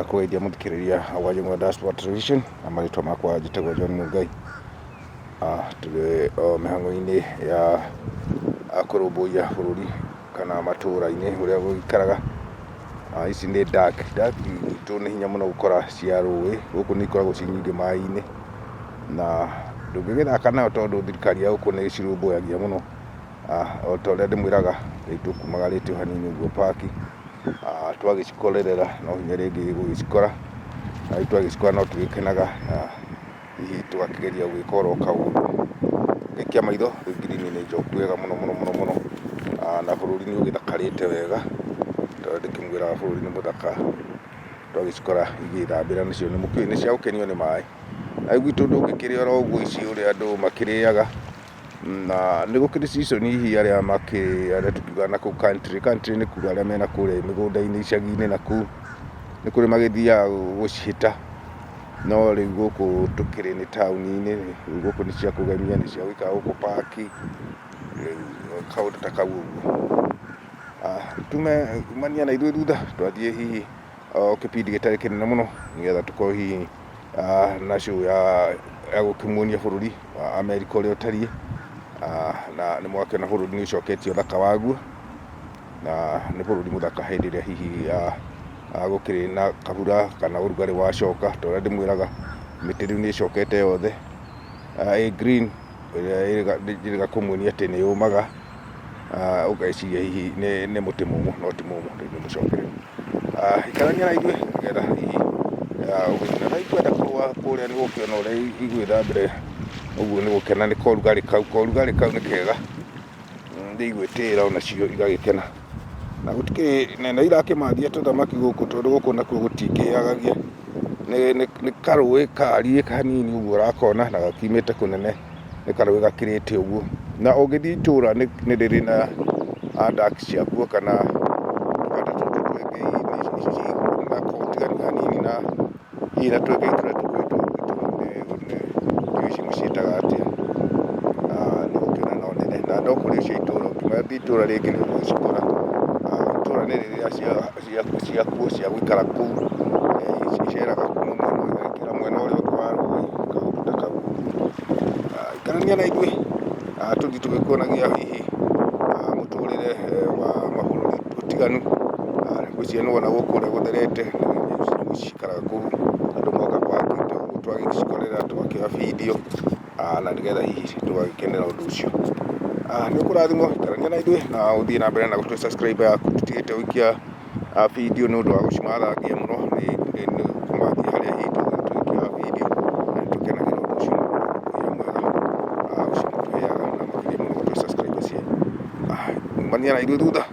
Ndakũgeithia mũthikĩrĩria wa Njũng'wa Dashboard Television na marĩtwa makwa njĩtagwo John Mũigai. Tũrĩ o mĩhang'o-inĩ ya kũrũmbũiya bũrũri kana matũra-inĩ ũrĩa gũgĩikaraga. Ici nĩ duck, duck gwitũ nĩ hinya mũno gũkora cia rũĩ, gũkũ nĩ ikoragwo ciĩ nyingĩ maĩ-inĩ na ndũngĩgĩthaka nayo tondũ thirikari ya gũkũ nĩ ĩcirũmbũyagia mũno. O ta ũrĩa ndĩmwĩraga rĩu tũkumagarĩte o hanini ũguo park. Twagĩcikorerera no hinya rĩngĩ gũgĩcikora, na rĩu twagĩcikora no tũgĩkenaga na hihi tũgakĩgeria gwĩka oro kaũndũ. Ngaikia maitho rĩu ngirini nĩ njoku wega mũno mũno mũno mũno, na bũrũri nĩ ũgĩthakarĩte wega, tondũ ndĩkĩmwĩraga bũrũri nĩ mũthaka, twagĩcikora igĩthambĩra nacio nĩ mũkĩũĩ nĩ cia gũkenio nĩ maĩ. Na rĩu gwitũ ndũngĩkĩrĩa oro ũguo ici ũrĩa andũ makĩrĩaga. Na nĩ gũkĩrĩ season hihi arĩa makĩ arĩa tũkiugaga nakũu country, country nĩ kuga arĩa mena kũrĩa mĩgũnda-inĩ icagi-inĩ nakũu, nĩ kũrĩ magĩthiaga gũcihĩta, no rĩu gũkũ tũkĩrĩ nĩ taũni-inĩ, rĩu gũkũ nĩ cia kũgemia, nĩ cia gũikara gũkũ park, rĩu kaũndũ ta kau ũguo. Tume umania na ithuĩ thutha, twathiĩ hihi o kĩbindi gĩtarĩ kĩnene mũno, nĩgetha tũkorwo hihi na show ya gũkĩmuonia bũrũri wa Amerika ũrĩa ũtariĩ, na nĩ mwakĩona bũrũri nĩ ũcoketie ũthaka waguo, na nĩ bũrũri mũthaka hĩndĩ ĩrĩa hihi gũkĩrĩ na kabura kana ũrugarĩ wacoka, ta ũrĩa ndĩmwĩraga mĩtĩ rĩu nĩ ĩcokete yothe ĩ green, ĩrĩa njĩrĩga kũmuonia atĩ nĩ yũmaga, ũgeciria hihi nĩ mũtĩ mũmũ no ti mũmũ, rĩu nĩ mũcokereru. Ikarania na ithuĩ nĩgetha hihi ũgĩthiĩ na ikwenda kũrũa kũrĩa nĩ gũkĩona ũrĩa igwĩthambĩra ũguo nĩ gũkena nĩ korugarĩ kau, korugarĩ kau nĩ kega, nĩ igwĩtĩĩra onacio igagĩkena. Na gũtikĩrĩ na irakĩmathia tũthamaki gũkũ tondũ gũkũ nakuo gũtikĩagagia, nĩ karũĩ kariĩ hanini ũguo ũrakona na gakiumĩte kũnene. Nĩ karũĩ gakĩrĩte ũguo. Na ũngĩthiĩ itũra nĩ rĩrĩ na duck ciakuo kana tũbata tũtũ twĩngĩ na ũtiganu hanini na hihi na twĩngĩ tũrĩa tũkoretwo gwitũ, ndiũĩ ici mũciĩtaga atĩa. Nĩ ũgũkĩona no nene na no kũrĩ cia itũra, ũngiuma itũra rĩngĩ nĩ ũgũcikora. Itũra nĩ rĩrĩ ciakuo cia gũikara kũu, iceraga kuma mwena ũyũ igagĩkĩra mwena ũrĩa ũngĩ wa rũĩ, kaũndũ ta kau. Ikarania na ithuĩ tũthiĩ tũgĩkuonagia hihi mũtũrĩre wa mabũrũri ũtiganu. Ngwĩciria nĩ wona gũkũ ũrĩa gũtherete, nyamũ ici cikaraga kũu, andũ moka twagĩcikorera tũgakĩoya bindiũ na nĩgetha hihi tũgagĩkenera ũndũ ũcio. Nĩ ũkũrathimwo, ikarania na ithuĩ na ũthiĩ na mbere na gũtũhe subscribe yaku, tũtigĩte gũikia bindiũ nĩ ũndũ wa gũcimathangia mũno, nĩ kũmathia harĩa hihi tũgũgĩtwĩkĩra bindiũ, na nĩ tũkenagĩra ũndũ ũcio mũno, ũrĩa mwega ũcio mũtũheaga na makĩria mũno gũtũhe subscribe cianyu. Umania na ithuĩ thutha.